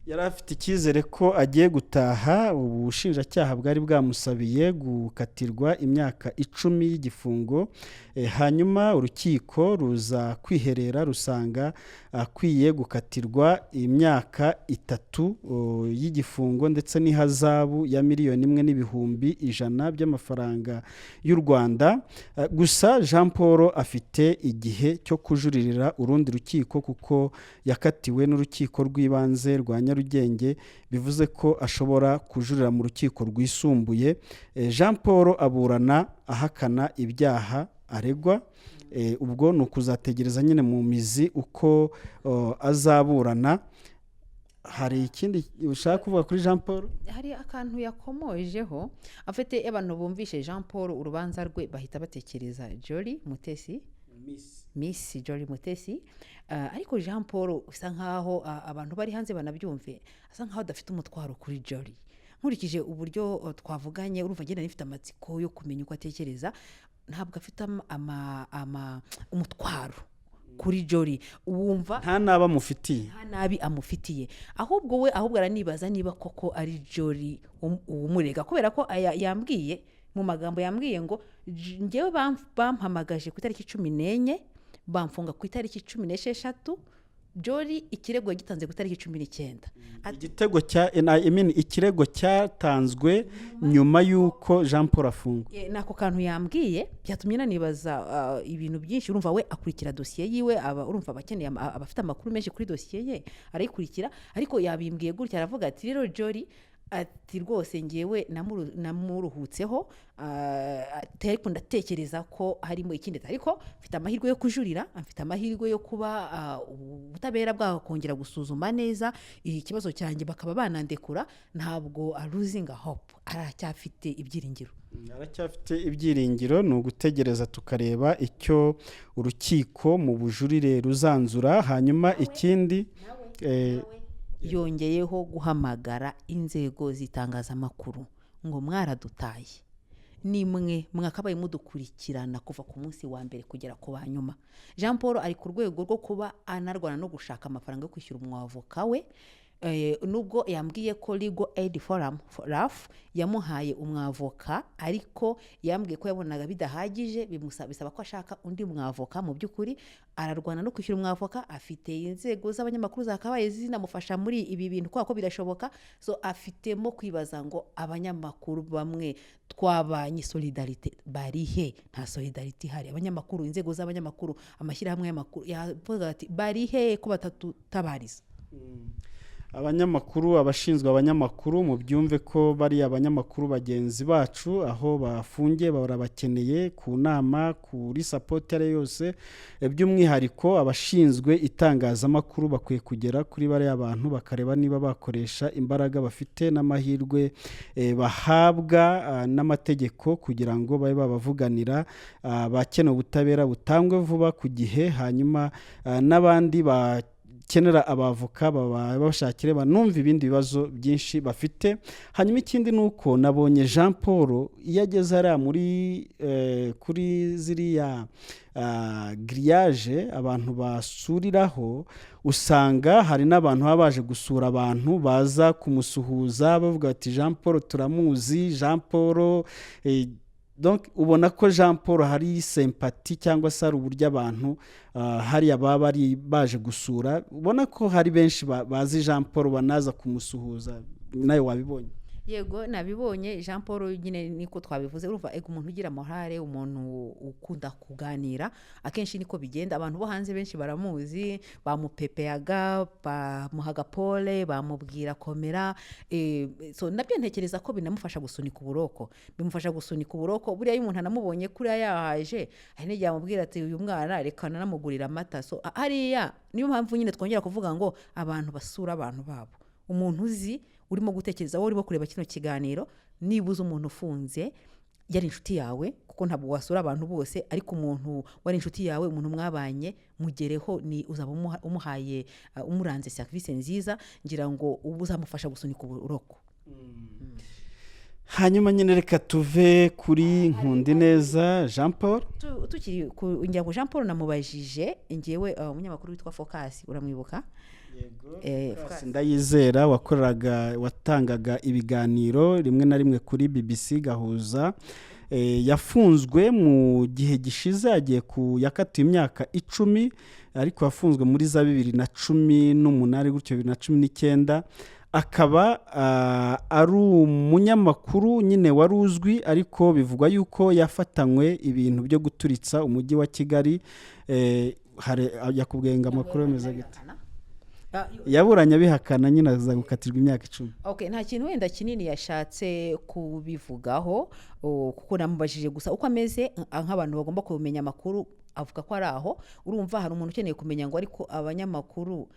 Yari afite icyizere ko agiye gutaha. Ubushinjacyaha bwari bwamusabiye gukatirwa imyaka 10 y'igifungo, hanyuma urukiko ruza kwiherera rusanga akwiye gukatirwa imyaka 3 y'igifungo ndetse n'ihazabu ya 1,100,000 by'amafaranga y'u Rwanda. Gusa Jean Paul afite igihe cyo kujuririra urundi rukiko, kuko yakatiwe n'urukiko rw'ibanze rwa Nyarugenge, bivuze ko ashobora kujurira mu rukiko rwisumbuye. Jean Paul aburana ahakana ibyaha aregwa. Ubwo ni ukuzategereza nyine mu mizi uko azaburana. Hari ikindi ushaka kuvuga kuri Jean Paul? Hari akantu yakomojeho afite. Iyo abantu bumvishe Jean Paul, urubanza rwe, bahita batekereza Jolly Mutesi, Miss Jolly Mutesi. Ariko Jean Paul usa nkaho abantu bari hanze banabyumve, asa nkaho adafite umutwaro kuri Jolly. Nkurikije uburyo twavuganye, urumva ngenda nifite amatsiko yo kumenya uko atekereza. Ntabwo afite umutwaro kuri Jolly, wumva. Nta n'aba amufitiye. Nta nabi amufitiye, ahubwo we ahubwo aranibaza niba koko ari Jolly umurega, kubera ko yambwiye mu magambo, yambwiye ngo: "Njyewe bampamagaje ku itariki 14, bamfunga ku itariki 16. Jolly ikirego yagitanze ku itariki 19." Igitego cya, I mean, ikirego cyatanzwe nyuma y'uko Jean Paul afungwa. Ni ako kantu yambwiye byatumye nanibaza ibintu byinshi. Urumva we akurikira dosiye yiwe, aba urumva aba akeneye aba afite amakuru menshi kuri dosiye ye, arayikurikira. Ariko yabimbwiye gutya, aravuga ati: "Rero Jolly," ati, "rwose ngewe namuruhutseho, ati, ariko ndatekereza ko harimo ikindi, ariko mfite amahirwe yo kujurira, mfite amahirwe yo kuba ubutabera bwakongera gusuzuma neza ikibazo cyanjye, bakaba banandekura." Ntabwo aruzinga hope, aracyafite ibyiringiro. Aracyafite ibyiringiro. Ni ugutegereza tukareba icyo urukiko mu bujurire ruzanzura. Hanyuma ikindi Yongeyeho guhamagara inzego z'itangazamakuru ngo: "Mwaradutaye, nimwe mwakabaye mudukurikirana kuva ku munsi wa mbere kugera ku wa nyuma." Jean Paul ari ku rwego rwo kuba anarwana no gushaka amafaranga yo kwishyura umwavoka we. Nubwo yambwiye ko Legal Aid Forum, RAF, yamuhaye umwavoka, ariko yambwiye ko yabonaga bidahagije, bisaba ko ashaka undi mwavoka. Mu by'ukuri ararwana no kwishyura umwavoka. Afite inzego z'abanyamakuru zakabaye zinamufasha muri ibi bintu, kubera ko birashoboka. So afitemo kwibaza ngo: "Abanyamakuru bamwe twabanye solidarité bari he? Nta solidarité ihari." Abanyamakuru, inzego z'abanyamakuru, amashyirahamwe y'amakuru, yavuga ati: "Bari he ko batatutabariza?" Abanyamakuru, abashinzwe abanyamakuru, mubyumve ko bari abanyamakuru bagenzi bacu, aho bafungiye barabakeneye ku nama, kuri support iyo ari yo yose. By'umwihariko abashinzwe itangazamakuru bakwiye kugera kuri bariya bantu, bakareba niba bakoresha imbaraga bafite n'amahirwe bahabwa n'amategeko kugira ngo babe babavuganira, bakeneye ubutabera butangwe vuba ku gihe. Hanyuma n'abandi bakenera abavoka bashakire, banumva ibindi bibazo byinshi bafite. Hanyuma ikindi ni uko nabonye Jean Paul iyo ageze hariya muri kuri ziriya grillage abantu basuriraho, usanga hari n'abantu baba baje gusura abantu, baza kumusuhuza bavuga bati: "Jean Paul turamuzi, Jean Paul." Donc ubona ko Jean Paul hari sympathie, cyangwa se hari uburyo abantu hariya baba bari baje gusura, ubona ko hari benshi bazi Jean Paul, banaza kumusuhuza. Nawe wabibonye. Yego, nabibonye. Jean Paul nyine niko twabivuze. Urumva ego, umuntu ugira morale, umuntu ukunda kuganira, akenshi niko bigenda. Abantu bo hanze benshi baramuzi, bamupepeyaga, bamuhaga pole, bamubwira komera. So nabyo ntekereza ko binamufasha gusunika uburoko, bimufasha gusunika uburoko. Buriya iyo umuntu anamubonye kuriya yahaje, hari n'igihe amubwira ati: "Uyu mwana reka nanamugurira amata." So hariya niyo mpamvu nyine twongera kuvuga ngo abantu basura abantu babo. Umuntu uzi urimo gutekereza, wowe urimo kureba kino kiganiro, niba uzi umuntu ufunze yari inshuti yawe, kuko ntabwo wasura abantu bose, ariko umuntu wari inshuti yawe, umuntu mwabanye, mugereho. Ni uzaba umuhaye, umuranze serivisi nziza, ngira ngo uba uzamufasha gusunika uburoko. Hanyuma nyine reka tuve kuri Nkundineza Jean Paul. Tukiri ku ngira ngo Jean Paul namubajije ngewe, umunyamakuru witwa Focus, uramwibuka? Focus. Ndayizera, wakoraga, watangaga ibiganiro rimwe na rimwe kuri BBC Gahuza. Yafunzwe mu gihe gishize, agiye ku yakatiwe imyaka 10, ariko yafunzwe muri za 2018 gutyo, 2019. Akaba ari umunyamakuru nyine wari uzwi, ariko bivugwa yuko yafatanywe ibintu byo guturitsa umujyi wa Kigali. Yakubwiye ngo amakuru ameze gute? Yaburanye abihakana nyine, aza gukatirwa imyaka 10. Okay, nta kintu wenda kinini yashatse kubivugaho, kuko namubajije gusa uko ameze nk'abantu bagomba kumenya amakuru, avuga ko ari aho. Urumva hari umuntu ukeneye kumenya ngo ariko abanyamakuru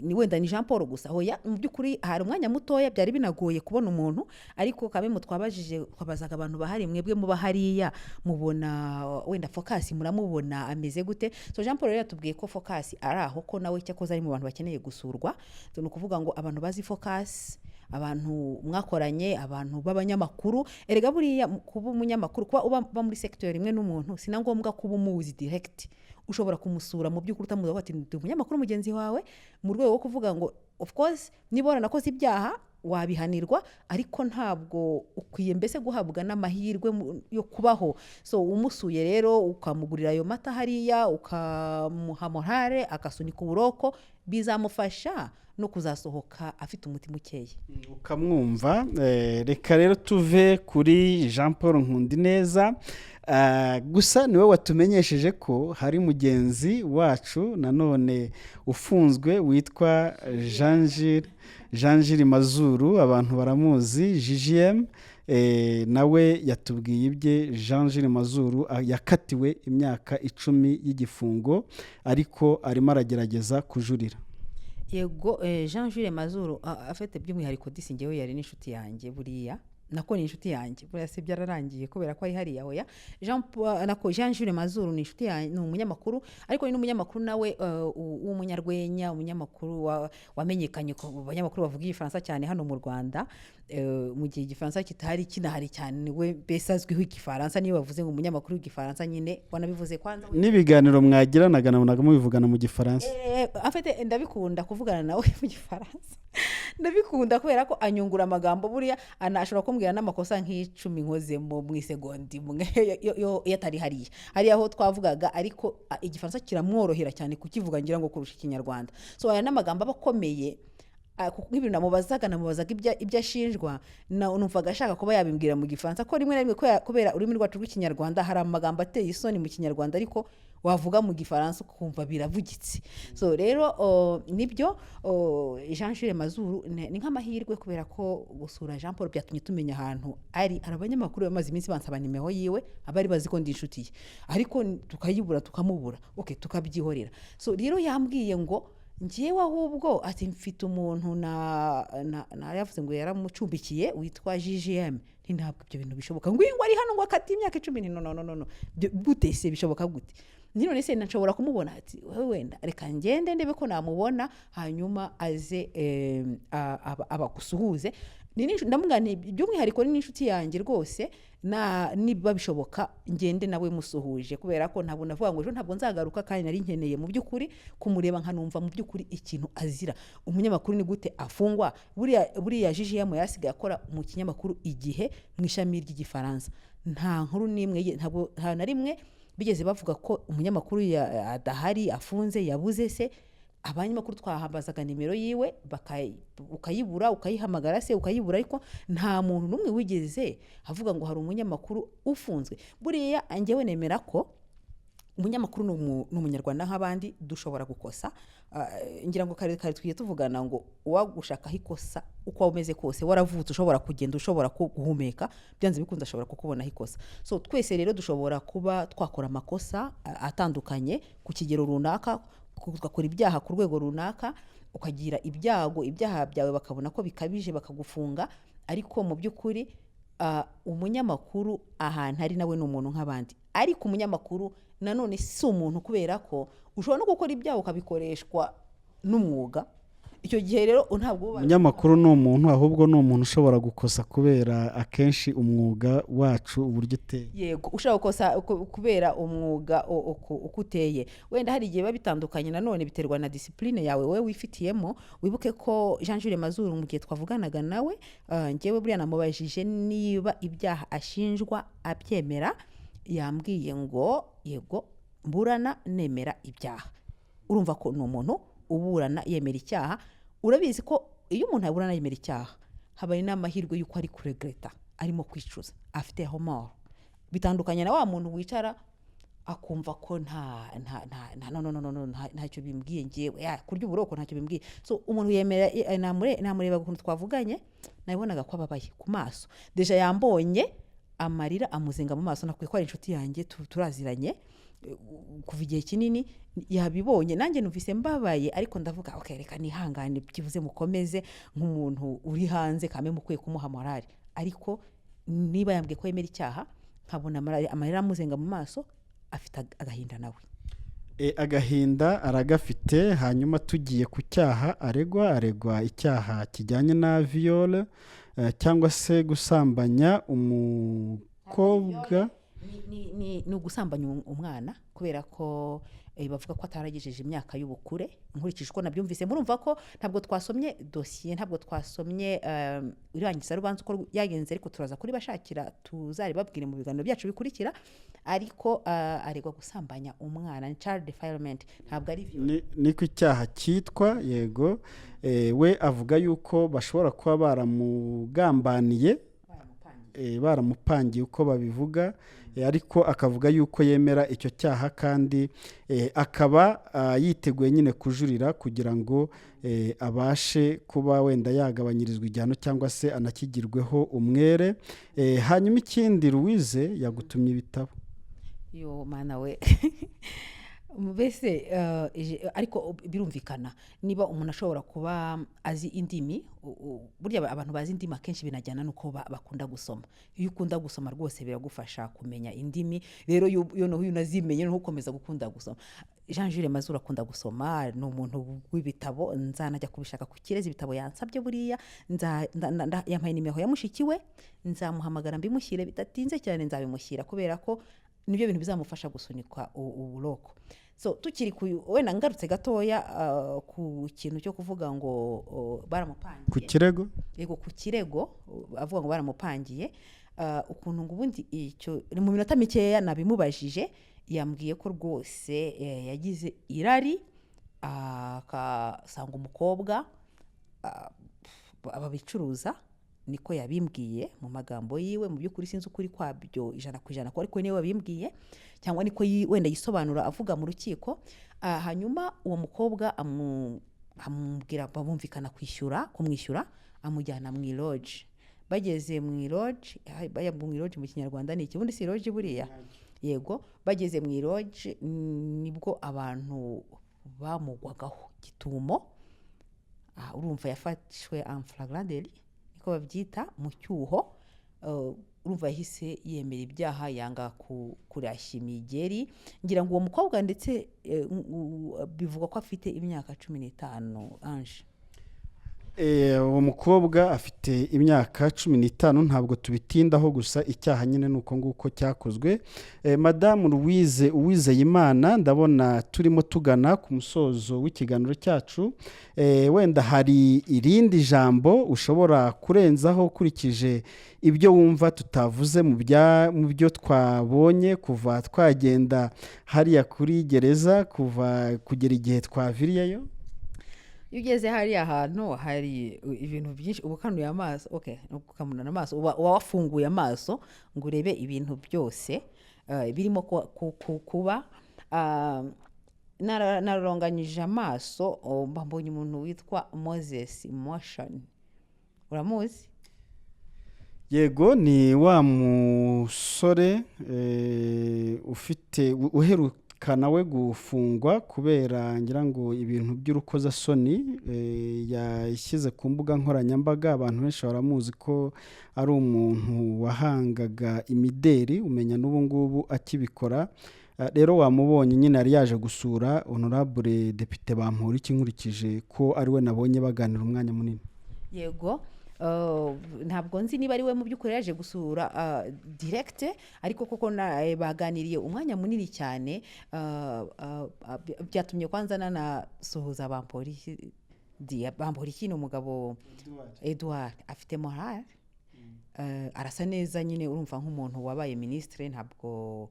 ni wenda ni Jean Paul gusa? Hoya, mu by'ukuri hari umwanya mutoya, byari binagoye kubona umuntu, ariko kamwe twabajije, twabazaga abantu bahari: "Mwebwe muba hariya, mubona wenda Focus, muramubona ameze gute?" So Jean Paul rero yatubwiye ko Focus ari aho, ko nawe cyakoze ari mu bantu bakeneye gusurwa. So, ni ukuvuga ngo abantu bazi Focus, abantu mwakoranye, abantu b'abanyamakuru, erega buriya kuba umunyamakuru, kuba uba muri secteur imwe n'umuntu, si na ngombwa kuba umuzi direct. Ushobora kumusura mu by'ukuri utamuzi, ukavuga ati: "Ndi umunyamakuru mugenzi wawe," mu rwego rwo kuvuga ngo of course niba waranakoze ibyaha wabihanirwa, ariko ntabwo ukwiye mbese guhabwa n'amahirwe yo kubaho. So umusuye rero, ukamugurira ayo mata hariya, ukamuha morale, agasunika uburoko, bizamufasha no kuzasohoka afite umutima ukeye. Ukamwumva. Reka rero tuve kuri Jean Paul Nkundineza. Gusa niwe watumenyesheje ko hari mugenzi wacu nanone ufunzwe witwa Jean Jules, Jean Jules Mazuru, abantu baramuzi, JJM. Nawe yatubwiye ibye. Jean Jules Mazuru yakatiwe imyaka 10 y'igifungo, ariko arimo aragerageza kujurira. Yego, Jean Jules Mazuru afite by'umwihariko, disi ngewe yari n'inshuti yanjye buriya, nako ni inshuti yanjye buriya, si byararangiye kubera ko ari hariya? Hoya, Jean nako Jean Jules Mazuru ni inshuti yanjye, ni umunyamakuru, ariko ni n'umunyamakuru nawe w'umunyarwenya, umunyamakuru wamenyekanye ku banyamakuru bavuga Igifaransa cyane hano mu Rwanda, mu gihe Igifaransa kitari kinahari cyane. We mbese azwiho Igifaransa, niyo bavuze ngo umunyamakuru w'Igifaransa nyine wanabivuze kwanza. N'ibiganiro mwagiranaga nabonaga mubivugana mu Gifaransa. Afite ndabikunda kuvugana nawe mu Gifaransa, ndabikunda kubera ko anyungura amagambo. Buriya ashobora kumbwira n'amakosa nk'10 nkozemo mu isegonda imwe iyo atari hariya, hariya aho twavugaga, ariko Igifaransa kiramworohera cyane kukivuga, ngira ngo kurusha Ikinyarwanda. So aya n'amagambo aba akomeye, kuko nk'ibintu namubazaga ibyo ashinjwa, numvaga ashaka kuba yabimbwira mu Gifaransa, ko rimwe na rimwe kubera ururimi rwacu rw'Ikinyarwanda hari amagambo ateye isoni mu Kinyarwanda, ariko wavuga mu Gifaransa ukumva biravugitse. So rero nibyo, Jean Jules Mazuru ni nk'amahirwe, kubera ko gusura Jean Paul byatumye tumenya ahantu ari. Hari abanyamakuru bamaze iminsi bansaba nimero yiwe, abari bazi ko ndi inshuti ye, ariko tukayibura, tukamubura, okay, tukabyihorera. So rero yambwiye ngo ngewe ahubwo ati mfite umuntu na yavuze ngo yaramucumbikiye witwa JJM. Nti ntabwo ibyo bintu bishoboka, ngo uyu ngo ari hano, ngo akati imyaka 10. Nti no, no, no, no, no. Gute se? Bishoboka gute? Nti none se nshobora kumubona? Ati wowe wenda reka ngende ndebe ko namubona, hanyuma aze abagusuhuze. Ndamubwira nti by'umwihariko ni n'inshuti yanjye rwose, na niba bishoboka ngende nawe musuhuje, kubera ko ntabwo navuga ngo ejo ntabwo nzagaruka, kandi nari nkeneye mu by'ukuri kumureba, nkanumva mu by'ukuri ikintu azira. Umunyamakuru ni gute afungwa? Buriya JJM yasigaye akora mu kinyamakuru Igihe mu ishami ry'Igifaransa. Nta nkuru n'imwe ntabwo nta na rimwe bigeze bavuga ko umunyamakuru adahari, afunze, yabuze se. Abanyamakuru twahambazaga nimero yiwe, ukayibura, ukayihamagara se ukayibura, ariko nta muntu n'umwe wigeze avuga ngo hari umunyamakuru ufunzwe. Buriya njyewe nemera ko umunyamakuru ni umunyarwanda nk'abandi, dushobora gukosa. Ngira ngo kare kare twiye tuvugana ngo uwagushakaho ikosa, uko waba umeze kose, waravutse ushobora kugenda, ushobora guhumeka, byanze bikunze ashobora kukubonaho ikosa. So twese rero dushobora kuba twakora amakosa atandukanye ku kigero runaka, tugakora ibyaha ku rwego runaka, ukagira ibyago, ibyaha byawe bakabona ko bikabije, bakagufunga. Ariko mu by'ukuri umunyamakuru ahantu ari nawe ni umuntu nk'abandi. Ariko umunyamakuru nanone si umuntu, kubera ko ushobora no gukora ibyaha ukabikoreshwa n'umwuga. Icyo gihe rero ntabwo uba Umunyamakuru ni umuntu, ahubwo ni umuntu ushobora gukosa kubera akenshi umwuga wacu uburyo uteye. Yego, ushobora gukosa kubera umwuga uko uteye. Wenda hari igihe biba bitandukanye, nanone biterwa na discipline yawe wowe wifitiyemo. Wibuke ko Jean Jules Mazuru, mu gihe twavuganaga nawe, njyewe buriya namubajije niba ibyaha ashinjwa abyemera. Yambwiye ngo: "Yego, mburana nemera ibyaha." Urumva ko ni umuntu uburana yemera icyaha. Urabizi ko iyo umuntu aburana yemera icyaha, haba hari n'amahirwe y'uko ari kuregreta, arimo kwicuza, afite remords. Bitandukanye na wa muntu wicara akumva ko nta no no no no no ntacyo bimbwiye ngewe, ya, kurya uburoko ntacyo bimbwiye. So umuntu yemera, namureba ukuntu twavuganye, nabonaga ko ababaye ku maso. Déjà yambonye, amarira amuzenga mu maso. Nakwiye ko ari inshuti yanjye, turaziranye kuva igihe kinini, yabibonye. Nanjye numvise mbabaye, ariko ndavuga: "Okay, reka nihangane, byibuze mukomeze nk'umuntu uri hanze, kame mukwiye kumuha morale." Ariko niba yambwiye ko yemera icyaha, nkabona amarira amuzenga mu maso, afite agahinda nawe. Agahinda aragafite. Hanyuma tugiye ku cyaha aregwa, aregwa icyaha kijyanye na viol, cyangwa se gusambanya umukobwa. Ni ugusambanya umwana, kubera ko bavuga ko ataragejeje imyaka y'ubukure, nkurikije uko nabyumvise. Murumva ko ntabwo twasomye dosiye, ntabwo twasomye irangizarubanza uko yagenze, ariko turaza kuribashakira, tuzaribabwire mu biganiro byacu bikurikira. Ariko aregwa gusambanya umwana, ni child defilement, ntabwo ari viol. Niko icyaha cyitwa, yego. We avuga yuko bashobora kuba baramugambaniye, baramupangiye uko babivuga, ariko akavuga yuko yemera icyo cyaha, kandi akaba yiteguye nyine kujurira kugira ngo abashe kuba wenda yagabanyirizwa igihano cyangwa se anakigirweho umwere. Hanyuma ikindi, Louise yagutumye ibitabo. Yo mana we! Mbese ariko birumvikana, niba umuntu ashobora kuba azi indimi, burya abantu bazi indimi akenshi binajyana n'uko bakunda gusoma. Iyo ukunda gusoma rwose biragufasha kumenya indimi. Rero iyo noneho unazimenye, noneho ukomeza gukunda gusoma. Jean Jules Mazuru akunda gusoma, ni umuntu w'ibitabo. Nzanajya kubishaka ku Kirezi, ibitabo yansabye. Buriya yampaye nimero ya mushiki we, nzamuhamagara mbimushyire bidatinze cyane. Nzabimushyira kubera ko nibyo bintu bizamufasha gusunika uburoko. So tukiri ku, wenda ngarutse gatoya ku kintu cyo kuvuga ngo baramupangiye. Ku kirego. Yego, ku kirego, avuga ngo baramupangiye. Ukuntu ngo ubundi icyo ni mu minota mikeya nabimubajije, yambwiye ko rwose yagize irari, akasanga umukobwa babicuruza. Niko yabimbwiye mu magambo yiwe. Mu by'ukuri sinzi ukuri kwabyo 100%, ko ariko niwe wabimbwiye, cyangwa niko wenda yisobanura avuga mu rukiko. Hanyuma uwo mukobwa amubwira, bumvikana kwishyura, kumwishyura, amujyana mu iloji. Bageze mu iloji, baya mu iloji mu Kinyarwanda ni iki ubundi? Si iloji buriya? Yego, bageze mu iloji nibwo abantu bamugwagaho gitumo. Urumva yafashwe en flagrant délit, niko babyita, mu cyuho. Urumva yahise yemera ibyaha, yanga kurashya imigeri. Ngira ngo uwo mukobwa ndetse bivugwa ko afite imyaka 15, Ange. Uwo mukobwa afite imyaka 15. Ntabwo tubitindaho, gusa icyaha nyine ni uko nguko cyakozwe. Madamu Louise Uwizeyimana, ndabona turimo tugana ku musozo w'ikiganiro cyacu. Wenda hari irindi jambo ushobora kurenzaho ukurikije ibyo wumva tutavuze mu byo twabonye kuva twagenda hariya kuri gereza, kuva kugera igihe twaviriyeyo? Iyo ugeze hariya hantu hari ibintu byinshi, uba ukanuye amaso, okay, ukamunana amaso, uba wafunguye amaso ngo urebe ibintu byose birimo kuba. Nararonganyije amaso, oh, mba mbonye umuntu witwa Moses Motion. Uramuzi? Yego, ni wa musore ufite uheruka nawe gufungwa kubera, ngira ngo, ibintu by'urukozasoni yashyize ku mbuga nkoranyambaga. Abantu benshi baramuzi ko ari umuntu wahangaga imideri, umenya n'ubu ngubu akibikora. Rero wamubonye nyine yari yaje gusura Honorable Depite Bamporiki, nkurikije ko ari we nabonye baganira umwanya munini. Yego, ntabwo nzi niba ari we mu by'ukuri yaje gusura direct, ariko koko baganiriye umwanya munini cyane. Byatumye kwanza nanasuhuza Bamporiki. Bamporiki ni umugabo, Edouard, afite morale. Arasa neza nyine, urumva nk'umuntu wabaye minisitiri, ntabwo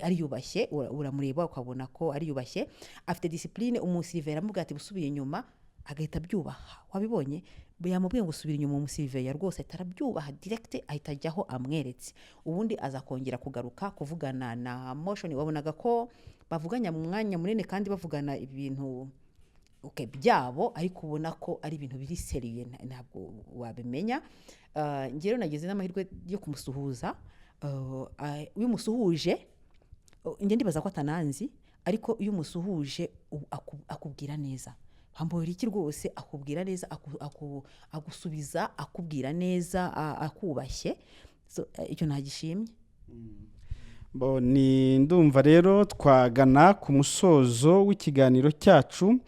ariyubashye. Uramureba ukabona ko ariyubashye, afite discipline. Umusirivera aramubwira ati: "Busubiye inyuma," agahita abyubaha. Wabibonye? Yamubwiye ngo usubire inyuma, umusiriveya rwose ahita arabyubaha direct, ahita ajyaho amweretse. Ubundi aza kongera kugaruka kuvugana na Motion. Wabonaga ko bavuganya mu mwanya munini kandi bavugana ibintu, okay, byabo, ariko ubona ko ari ibintu biri sérieux, ntabwo wabimenya. Njye rero nagize n'amahirwe yo kumusuhuza. Iyo umusuhuje, njye ndibaza ko atananzi, ariko iyo umusuhuje akubwira neza. Bamporiki rwose akubwira neza, agusubiza akubwira neza, akubashye. So, icyo ntagishimye. Bo, ni ndumva rero twagana ku musozo w'ikiganiro cyacu,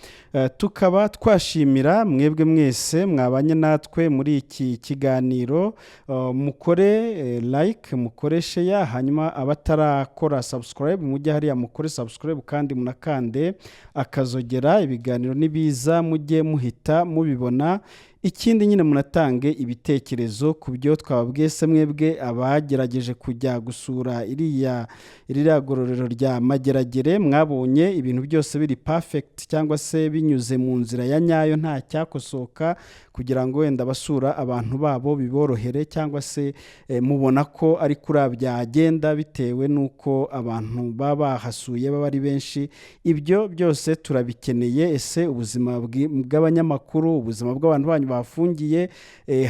tukaba twashimira mwebwe mwese mwabanye natwe muri iki kiganiro. Mukore like, mukore share, hanyuma abatarakora subscribe mujye hariya mukore subscribe kandi munakande akazogera, ibiganiro nibiza mujye muhita mubibona. Ikindi nyine, munatange ibitekerezo ku byo twababwiye. Se mwebwe abagerageje kujya gusura ririya gororero rya Mageragere, mwabonye ibintu byose biri perfect cyangwa se binyuze mu nzira ya nyayo, nta cyakosoka, kugira ngo wenda abasura abantu babo biborohere, cyangwa se mubona ko ari kuriya byagenda bitewe n'uko abantu baba bahasuye baba ari benshi? Ibyo byose turabikeneye. Ese ubuzima bw'abanyamakuru, ubuzima bw'abantu banyu bafungiye,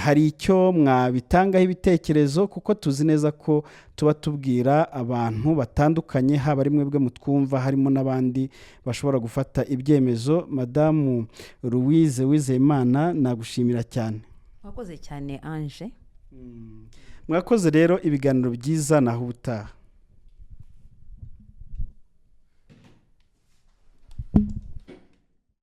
hari icyo mwabitangaho ibitekerezo? Kuko tuzi neza ko tuba tubwira abantu batandukanye, haba ari mwebwe mutwumva, harimo n'abandi bashobora gufata ibyemezo. Madamu Louise Wizeyimana, nagushimira cyane. Wakoze cyane, Ange. Mwakoze rero, ibiganiro byiza, naho ubutaha.